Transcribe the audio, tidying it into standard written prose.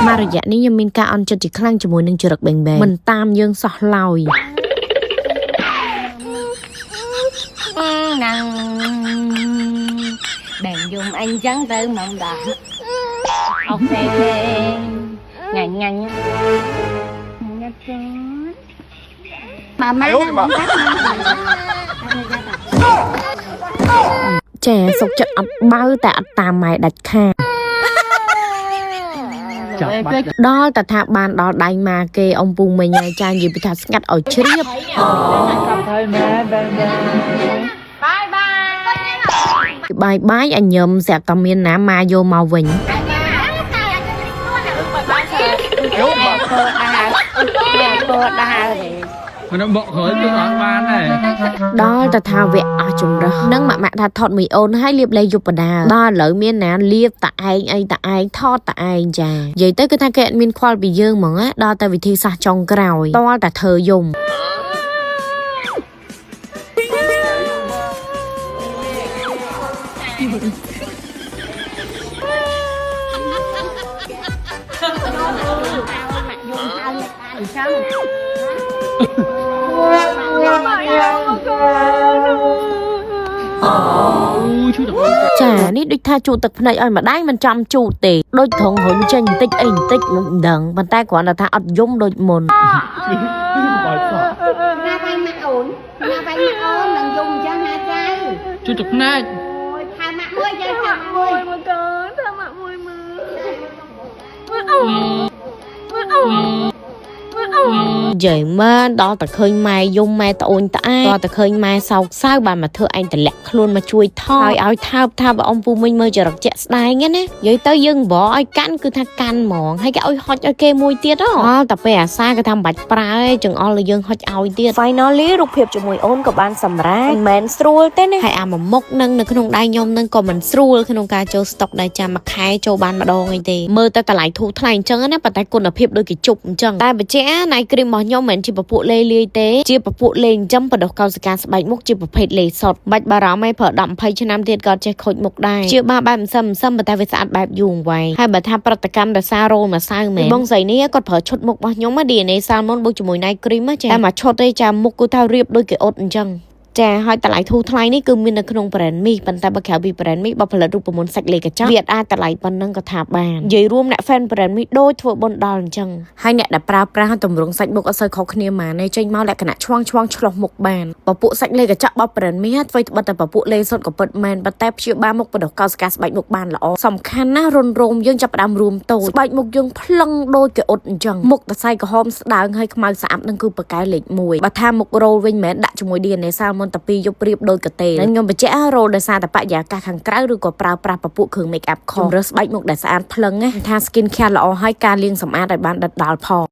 មករយៈនេះខ្ញុំមានការអន់ចិត្តជាខ្លាំងជាមួយនឹងចរិតបែងបែងមិនតាមយើងសោះឡើយ ហ្នឹងបែងយំអីចឹងទៅមកដល់អូខេញ៉ាញ់ញ៉ាញ់ញ៉ាំចាម៉ាម៉ា ចាសុកចិត្តអត់បើតែអត់តាមម៉ែដាច់ខាត ចាប់បាត់ ដល់តែថាបានដល់ដៃម៉ាគេអំពូមិញហើយចានិយាយពីថាស្ងាត់ឲ្យជ្រាប ហើយម៉ែបែងបែង បាយបាយ បាយបាយអញញឹមស្រាប់តែមានណាម៉ាយកមកវិញ ពោដាវពោដាវទេ មិនបកក្រោយគឺអត់បានដែរ ដល់តែថាវគ្គអស់ជំរើសនឹងម៉ាក់ម៉ាក់ថាថតមួយអូនហើយលៀបលេយប់បដាដល់ឥឡូវមានណាលៀបតាឯងអីតាឯងថតតាឯងចានិយាយទៅគឺថាគេអត់មានខ្វល់ពីយើងហ្មងណាដល់តែវិធីសាស្ត្រចុងក្រោយតលតែធ្វើយំ អញ្ចឹង អូជួយដល់ ចានេះដូចថាជូតទឹកភ្នែកឲ្យម្ដាយមិនចំជូតទេដូចត្រង់រុញចេញបន្តិចអីបន្តិចមិនដឹងប៉ុន្តែគ្រាន់តែថាអត់យំដូចមុន បាយសោះ ណាវាយម៉ាក់អូនណាវាយម៉ាក់អូននឹងយំអញ្ចឹងណាចៅ ជួយទឹកភ្នែក អូយថើម៉ាក់មួយចៅថើម៉ាក់មួយ មួយកូនធ្វើម៉ាក់មួយមើលអូអូអូ និយាយមែនដល់តែឃើញម៉ែយំម៉ែត្អូញត្អែដល់តែឃើញម៉ែសោកសៅបានមកធ្វើឯងតម្លាក់ខ្លួនមកជួយថតហើយឲ្យថើបថើបឲ្យអ៊ំពូមិញមើលចរិតជាក់ស្ដែងណានិយាយទៅយើងបឲ្យកាន់គឺថាកាន់ហ្មងហើយគេឲ្យហុចឲ្យគេមួយទៀតហ៎ដល់តែពេលអាសាគេថាមិនបាច់ប្រើទេចង្អុលឲ្យយើងហុចឲ្យទៀត Finally រូបភាពជាមួយអូនក៏បានសម្រេចមិនមែនស្រួលទេណាហើយអាមួយមុខនឹងនៅក្នុងដៃខ្ញុំនឹងក៏មិនស្រួលក្នុងការចូលស្តុកដែរចាំមួយខែចូលបានម្ដងអីទេមើលតែតម្លៃធូរថ្លៃអញ្ចឹងណាប៉ុន្តែគុណភាពដូចគេជប់អញ្ចឹងតែបញ្ជាក់ណៃគ្រីមរបស់ខ្ញុំមិនមែនជាពពួកលេលាយទេជាពពួកលេងចិញ្ចឹមបដុះកោសិកាស្បែកមុខជាប្រភេទលេសុតបាច់បារម្ភឯងប្រើ10 20ឆ្នាំទៀតក៏អត់ចេះខូចមុខដែរជាបាបែបមិនសឹមមិនសឹមប៉ុន្តែវាស្អាតបែបយូរអង្វែងហើយបើថាប្រតិកម្មដោយសាររោលម្សៅមែនបងស្រីនេះគាត់ប្រើឈុតមុខរបស់ខ្ញុំ DNA Salmon បូកជាមួយណៃគ្រីមចាតែមួយឈុតទេចាមុខគឺថារៀបដូចគេអ៊ុតអញ្ចឹង ចាហើយតម្លៃធូរថ្លៃនេះគឺមាននៅក្នុង brand មីប៉ុន្តែបើក្រៅពី brand មីបើផលិតរូបមន្តសាច់លេកញ្ចក់វាអត់អាចតម្លៃប៉ុណ្ណឹងក៏ថាបាននិយាយរួមអ្នក fan brand មីដូចធ្វើបុណ្យដល់អញ្ចឹងហើយអ្នកដែលប្រើប្រាស់ទម្រង់សាច់មុខអត់សូវខុសគ្នាហ្មងទេចេញមកលក្ខណៈឆ្វង់ឆ្វង់ឆ្លោះមុខបានពពួកសាច់លេកញ្ចក់របស់ brand មីធ្វើត្បិតតែពពួកលេសុតក៏ពិតមែនប៉ុន្តែព្យាបាលមុខបដុះកោសិកាស្បែកមុខបានល្អសំខាន់ណាស់រុនរោមយើងចាប់ផ្ដើមរួមតូចស្បែកមុខយើងភ្លឹងដូចគេអ៊ុតអញ្ចឹងមុខតសៃក្រហមស្ដើងហើយខ្មៅស្អាប់នឹងគឺប្រកែលេខ1បើថាមុខរោលវិញមិនមែនដាក់ជាមួយ DNA Salmon តាពីយប់រៀបដូចកតេនឹងខ្ញុំបញ្ជាក់រោលដោយសារតែបរិយាកាសខាងក្រៅឬក៏ប្រើប្រាស់ពពួកគ្រឿង make up ខុសជម្រើសស្បែកមុខដែលស្អាតភ្លឹងណាថា skin care ល្អហើយការលាងសម្អាតឲ្យបានដិតដល់ផង